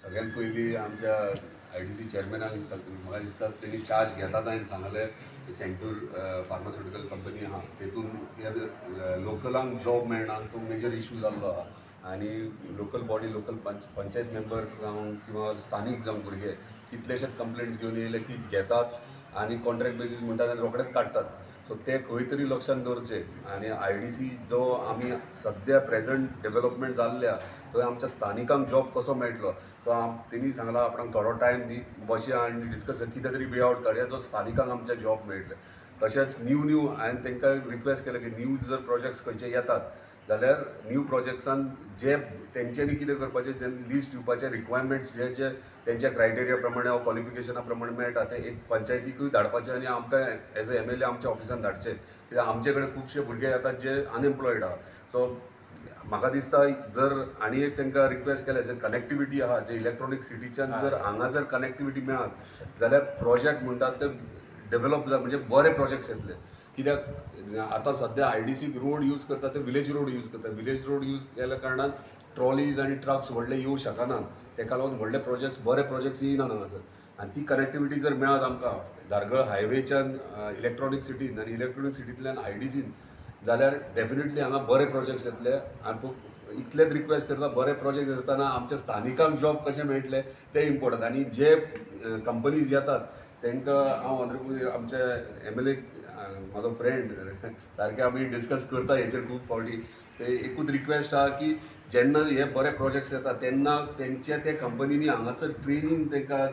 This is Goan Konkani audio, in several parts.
सगळ्यात पयलीं आमच्या IDC चेअरमॅनाक म्हाका दिसता तेणी चार्ज घेतात आनी सांगलें सेंटूर फार्मास्युटिकल कंपनी आहा तेतून लोकलांक जॉब मेळना, तो मेजर इशू जाल्लो आहा. आनी local body, local panchayat member जावं किंवा स्थानीक जावं भुरगे कितलेशेच कंप्लेंट्स घेवन येयले की घेतात आनी कॉन्ट्रॅक्ट बेजीस म्हणटात आनी रोखडेच काडटात. सो ते खंय तरी लक्षांत दवरचे. आनी IDC जो आमी सद्या प्रेजंट डेवलपमेंट जाल्ले आहा थंय आमच्या स्थानिकांक जॉब कसो मेळटलो, सो तेणी सांगला आपणाक थोडो टायम दी, बसया आनी डिस्कस कितें तरी वे आवट काडया जो स्थानिकांक आमच्या जॉब मेळटले. तशेंच न्यू न्यू हांवें तांकां रिक्वेस्ट केलें की न्यू जर प्रोजेक्ट्स खंयचे येतात जाल्यार न्यू प्रोजेक्ट्सान जे तेंच्यांनी कितें करपाचें, जे लिस्ट दिवपाचे रिक्वायरमेंट्स जे जे तेंच्या क्रायटेरिया प्रमाणे वा क्वॉलिफिकेशना प्रमाणे मेळटा ते एक पंचायतीकूय धाडपाचें आनी आमकां एज अ MLA आमच्या ऑफिसान धाडचे, कित्याक आमचे कडेन खुबशे भुरगे येतात जे अनएम्प्लॉयड आहा. सो म्हाका दिसता जर आनी एक तांकां रिक्वेस्ट केलें, जे कनेक्टिविटी आहा जे इलेक्ट्रॉनीक सिटीच्यान जर हांगासर कनेक्टिविटी मेळत जाल्यार प्रोजेक्ट म्हणटात ते डेवलप जाय, म्हणजे बरे प्रोजेक्ट्स येतले. कित्याक आतां सद्या IDC road use करता ते विलेज रोड यूज करता, विलेज रोड यूज केल्या कारणान ट्रॉलीज आनी ट्रक्स व्हडले येवं शकनात, तेका लागून व्हडले प्रोजेक्ट्स बरे प्रोजेक्ट्स येयनात हांगासर. आनी ती कनेक्टिविटी जर मेळत आमकां धारगळ हायवेच्यान इलेक्ट्रॉनीक सिटीन आनी इलेक्ट्रॉनीक सिटींतल्यान IDCन जाल्यार डेफिनेटली हांगा बरे प्रोजेक्ट्स येतले. आनी इतलेच रिक्वेस्ट करता, बरे प्रोजेक्ट्स येतना आमच्या स्थानिकांक जॉब कशें मेळटले तें इम्पोर्टंट. आनी जे कंपनीज येतात तांकां हांव ऑनरेबल आमचे MLA म्हाजो फ्रेंड सारके आमी डिस्कस करता हेचेर खूब फावटी, ते एकूच रिक्वेस्ट आहा की जेन्ना हे बरे प्रोजेक्ट्स येता तेन्ना तेंच्या त्या कंपनींनी हांगासर ट्रेनींग तांकां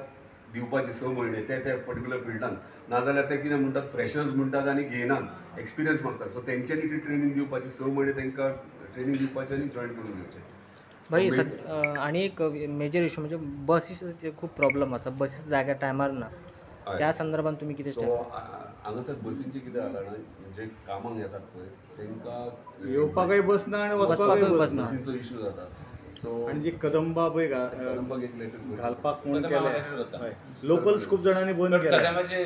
दिवपाची 6 म्हयने ते त्या पर्टिक्युलर फिल्डान, नाजाल्यार ते कितें म्हणटात फ्रेशर्स म्हणटात आनी घेयनात, एक्सपिरियन्स मागतात. सो तेंच्यांनी ती ट्रेनींग दिवपाची, 6 म्हयने तांकां ट्रेनींग दिवपाची आनी जॉयन करून घेवचें. भाई आनी एक मेजर इशू म्हणजे बसीस खूब प्रॉब्लम आसा, बसीस जाग्यार टायमार ना, त्या संदर्भात तुमी कितें? सो हांगासर बसींचें कितें जाला ना, जे कामाक येतात पळय तांकां येवपाकय बस ना आनी वचपाकय बस ना, बसींचो इशू जाता. सो आनी जी कदंबा पळय कदंबाक एक लेटर घालपाक कोण केलें, लोकल्स खूब जाणांनी बंद केलें. कदंबाचे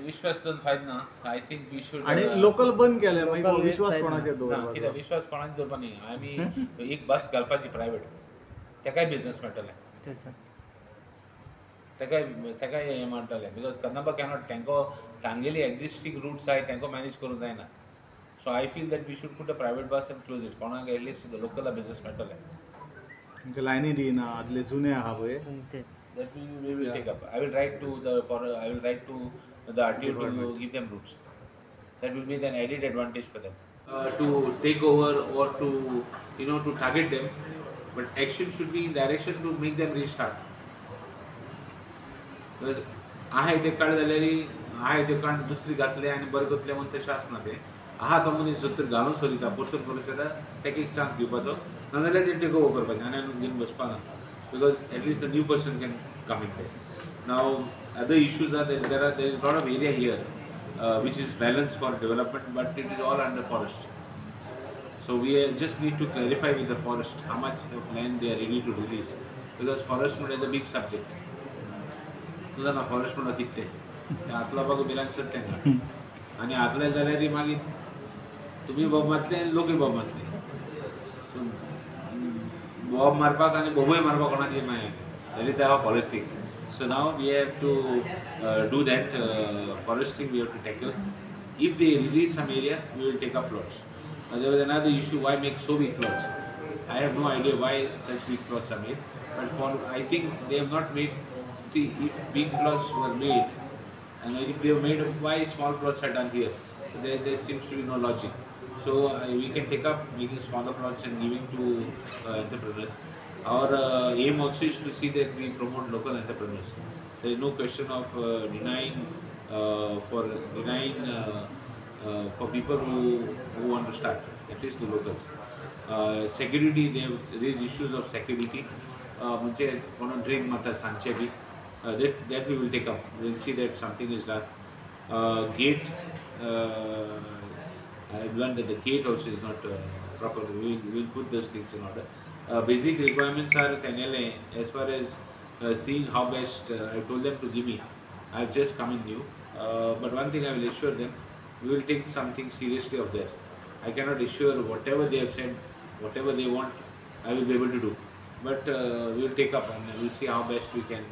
विश्वास दोन फायद ना, I think we should. आनी लोकल बंद केलें, मागीर विश्वास कोणाचेर दवरपाचो? कित्याक विश्वास कोणाचेर दवरपा न्ही, आमी एक बस घालपाची प्रायवेट, तेकाय बिजनस मेळटलें, तेकाय तेकाय हें म्हणटलें, because Kadamba cannot, तांकां तांगेली एग्जिस्टींग रुट्स आहाय तांकां मॅनेज करूंक जायना. So I feel that we should put a private bus and close it, कोणाक एटलिस्ट लोकल बिजनस मेळटलें. तुमचे लायनी दिना आदले जुने आहा पळय, that we will take up. I will write to the for I will write to the RTO to give them routes, that will be an added advantage for them to take over or to you know to target them, but action should be in direction to make them restart. Because आहाय ते काड जाल्यार आहाय ते काड दुसरी घातले आनी बरें करतले म्हूण तशें आसना, तें आहा तो मनीस जर तर घालून सोदिता परतून करूं शकता ताका एक चान्स दिवपाचो, नाजाल्यार ते टेक ओवर करपाचें आनी आनी घेवन बसपा ना, because at least the new person can come in there. Now other issues are there is lot of area here which is balance for development, but it is all under forest. So we just need to clarify with the forest how much of land they are ready to release, because forest is a big subject. तूं जाणा फॉरेस्ट म्हणल्यार कितें तें, आतलो बागो भिरांत सर तांकां, आनी आतले जाल्यार मागीर तुमी बोब मारतले आनी लोकूय बोब मारतले, सो बोब मारपाक आनी बोबूय मारपाक कोणाक मागीर that is our policy. So now we have to do that foresting, we have to tackle. If they release some area, we will take up plots. Now there was another issue, why make so big plots? I have no idea why such big plots are made, but for I think they have not made. See, if big plots were made, and if they were made, why small plots are done here? So there seems to be no logic. So we can take up making smaller plots and giving to entrepreneurs. Our aim also is to see that we promote local entrepreneurs. There is no question of denying for people who want to start, at least the locals. Security, they have raised issues of security. म्हणजे कोण ड्रिंक मारता सांजचे बी, that we will take up. We will see that something is done. Gate, I have learned that the gate also is not proper. We will put those things in order. Basic requirements are तेंगेले as far as seeing how best. I told them to give me. I have just come in new, but one thing I will assure them, we will take something seriously of this. I cannot assure whatever they have said, whatever they want, I will be able to do. But we'll take up and we'll see how best we can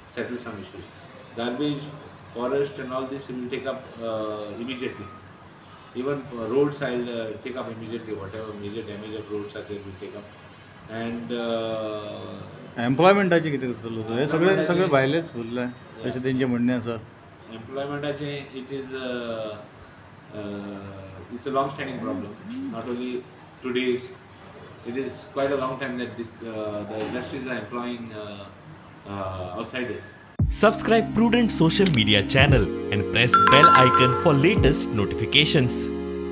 settle some issues. Garbage, forest and all this we'll take up immediately. Even roads I'll take up immediately. Whatever major damage of roads are there, we'll take up. And एम्प्लॉयमेंटाचें कितें करतलो तूं? हे सगळे सगळे भायलेच उरले अशें तेंचें म्हणणें आसा. एम्प्लॉयमेंटाचें it is it's a long standing problem. Not only today's, it is quite a long time that this the industries are employing outsiders. Subscribe Prudent Social Media channel and press bell icon for latest notifications.